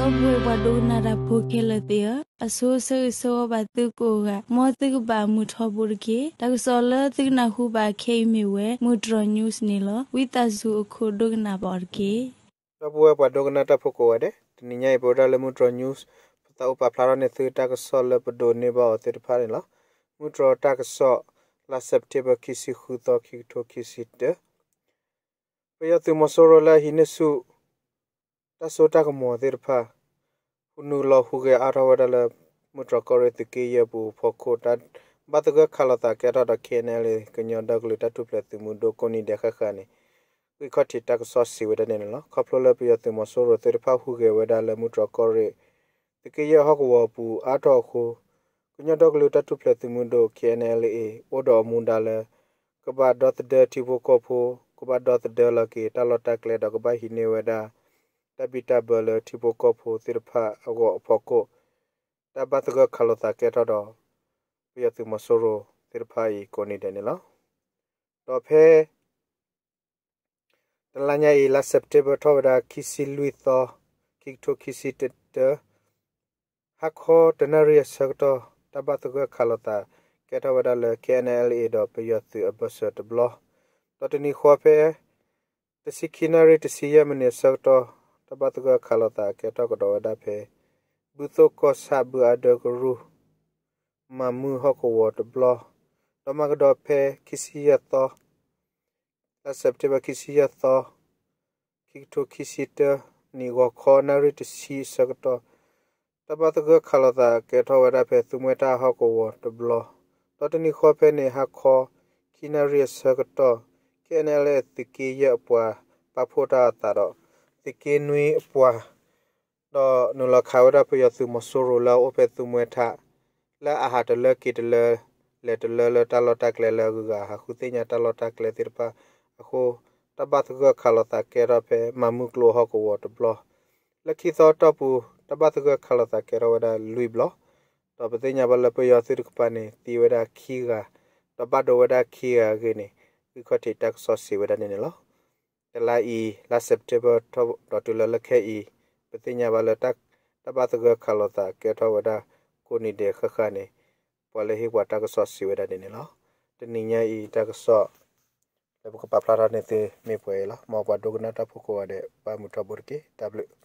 ဒီပုၢ်ဝဲၢ်ပှၤဒိကနၣ်တၢ်ဖိခဲလၢာ်သ့ၣ်ဧၢ, အဆိဆၢဂ့ၤဆၢဝါဘၣ်သုကိးဂၤ, မ်သုကဘၣ်မုာ်ထီဘိတက့ၢ်. တၢ်ကစီၣ်လၢသုကနၢ်ဟူဘၣ်ခဲအံၤမ့ၢ်ဝဲ မုၢ်တြီၤ news န့ၣ်လီၤ. ဝံသးစူၤအခိၣ်ဒိကနၣ်ဘၣ်အီၤတက့ၢ်. ဒီပုၢ်ဝဲၢ်ပှၤဒိကနၣ်တၢ်ဖိကိးဂၤဒဲး, တနံၤညါအံၤ ပဝဲဒၣ်လၢမုၢ်တြီၤ news ပသးအိၣ်ပာ်ဖျါထီၣ်န့ၢ်သုတၢ်ကစီၣ်လၢပဒိးန့ၢ်ဘၣ်အီၤသ့ၣ်တဖၣ်န့ၣ်လီၤ. မုၢ်တြီၤတၢ်ကစီၣ် လါစဲးပထ့ဘၢၣ် ခံဆံဃုသီ ခံကထိခံဆံတၢ ပယီၤသုးမီၤစိရိၤလၢအဟံးန့ၢ်ဆူၣ် တၢ်စိတၢ်ကမီၤသ့ၣ်တဖၣ် ဟူးနုာ်လီၤဟူးဂဲၤအါထီၣ်ဝဲဒၣ်လၢ မုၢ်တြီၤကီၢ်ရ့ၣ်သုးက့ယဲၢ်ပူၤအဖီခိၣ် တၢ်ဘၣ်သဂၢၢ်ခးလိာ်သးကဲထီၣ်ဒီး KNLA ကညီဒီကလုာ်တၢ်ထူၣ်ဖျဲးသုးမုၢ်ဒိၣ် ကိးနံၤဒဲးဃၣ်ဃၣ်န့ၣ် ဂံၢ်ခီၣ်ထံးတၢ်ကစီၣ်စံးဝဲဒၣ်န့ၣ်န့ၣ်လီၤ. ခီဖျိလၢပယီၤသုးမီၤစိရိၤသ့ၣ်တဖၣ်ဟူးဂဲၤဝဲဒၣ်လၢမုၢ်တြီၤကီၢ်ရ့ၣ် သုးက့ယဲၢ်ဟီၣ်ကဝီၤအပူၤအါထီၣ်အဃိ ကညီဒီကလုာ်တၢ်ထူၣ်ဖျဲးသုးမုၢ်ဒိၣ် KNLA အိၣ်ဒီးအမူဒါလၢ ကဘၣ်ဒီသဒၢထံဖိကီၢ်ဖိ, ကဘၣ်ဒီသဒၢလီၤက့ၤတၢ်လီၢ်တၢ်ကျဲဒီးကဘၣ်ဟံးန့ၢ်ဝဲဒၣ် တၢ်ဘံၣ်တၢ်ဘၢလၢထံဖိကီၢ်ဖိသ့ၣ်တဖၣ်အဂီၢ်အဖီခိၣ် တၢ်ဘၣ်သဂၢၢ်ခးလိာ်သးကဲထီၣ်ဒီး ပယီၤသုးမီၤစိရိၤသ့ၣ်တဖၣ်အံၤကိးနံၤဒဲးန့ၣ်လီၤ. ဒီးဖဲ တလါညါအံၤ လါစဲးပထ့ဘၢၣ်ထီၣ်ဝဲဒၣ် ခံဆံလွံၢ်သီ, ခံကထိခံဆံတၢ, ဟါခီတနၣ်ရံၣ်အဆၢကတီၢ် တၢ်ဘၣ်သဂၢၢ်ခးလိာ်သးကဲထီၣ်ဝဲဒၣ်လၢ KNLA ဒီးပယီၤသုးအဘၢၣ်စၢၤတဘျီ, ဒီးတနံၤဃီဖဲ တဆံခံနၣ်ရံၣ်တဆံယဲၢ်မံးနံးအဆၢကတီၢ် တၢ်ဘၣ်သဂၢၢ်ခးလိာ်သးကဲထီၣ်ကဒီးဝဲဒၣ်ဖဲ ဘုသိၣ်ကီၢ်ဆၣ်ဘုအါဒၢကရူၢ် မၤမုၢ်ဟီၣ်ကဝီၤတဘျီ, ဒီးမၤကဒီးဖဲခံဆံယဲၢ်သီ လါစဲးပထ့ဘၢၣ်ခံဆံယဲၢ်သီ, ခံကထိခံဆံတၢ, နံၣ်ဂီၤခီနၣ်ရံၣ်တဆံအဆၢကတီၢ်, တၢ်ဘၣ်သဂၢၢ်ခးလိာ်သးကဲထီၣ်ဝဲဒၣ်ဖဲသုးမွဲတၢ်ဟီၣ်ကဝီၤတဘျီ, ဒီးတနံၤဃီဖဲန့ၣ် ဟါခီ ခံနၣ်ရံၣ်အဆၢကတီၢ် KNLA သုးက့ယဲၢ်အပှၤ ပာ်ဖှိၣ်တၢ်အသးဒီး သုးက့နွံအပှၤ ဒီးနုာ်လီၤခးဝဲဒၣ်ပယီၤသုးမီၤစိရိၤလၢအအိၣ်ဖဲသုးမွဲထး လၢအဟးတလၢက့ၤတလၢ လဲၤတလၢလၢတၢ်လီၢ်တၢ်ကျဲလၢအဂုၤအဂၤဟးဃုသ့ၣ်ညါတၢ်လီၢ်တၢ်ကျဲသ့ၣ်တဖၣ်အဃိ တၢ်ဘၣ်သဂၢၢ်ခးလိာ်သးကဲထီၣ်ဖဲမၤမုၢ်ကျိဟီၣ်ကဝီၤတဘျီ, လၢခံသီအတီၢ်ပူၤ တၢ်ဘၣ်သဂၢၢ်ခးလိာ်သးကဲထီၣ်ဝဲဒၣ်လွံၢ်ဘျီ, ဒီးပသ့ၣ်ညါဘၣ်လၢပယီၤသုးတကပၤန့ၣ် သံဝဲဒၣ်ခံဂၤ, ဒီးဘၣ်ဒိဝဲဒၣ်ခံဂၤအဂ့ၢ်န့ၣ် ဂံၢ်ခီၣ်ထံးတၢ်ကစီၣ်စံးဝဲဒၣ်န့ၣ်န့ၣ်လီၤ. တလါအံၤ လါစဲးပထ့ဘၢၣ်ထီၣ်ဒီးတုၤလၢလၢခဲအံၤ ပသ့ၣ်ညါဘၣ်လၢ တၢ်ဘၣ်သဂၢၢ်ခးလိာ်သးကဲထီၣ်ဝဲဒၣ်ကိးနံၤဒဲးဃၣ်ဃၣ်န့ၣ် ပှၤလၢဟ့ၣ်ပှၤတၢ်ကစီၣ်စံးဝဲဒၣ်န့ၣ်န့ၣ်လီၤ. တနံၤညါအံၤတၢ်ကစီၣ် လၢပကပာ်ဖျါထီၣ်န့ၢ်သုမ့ၢ်ပှဲၤအံၤလီၤ. မ်ပှၤဒိကနၣ်တၢ်ဖိကိးဂၤဒဲး ဘၣ်မုာ်ထီဘိတက့ၢ်. တၢ်ဘျုး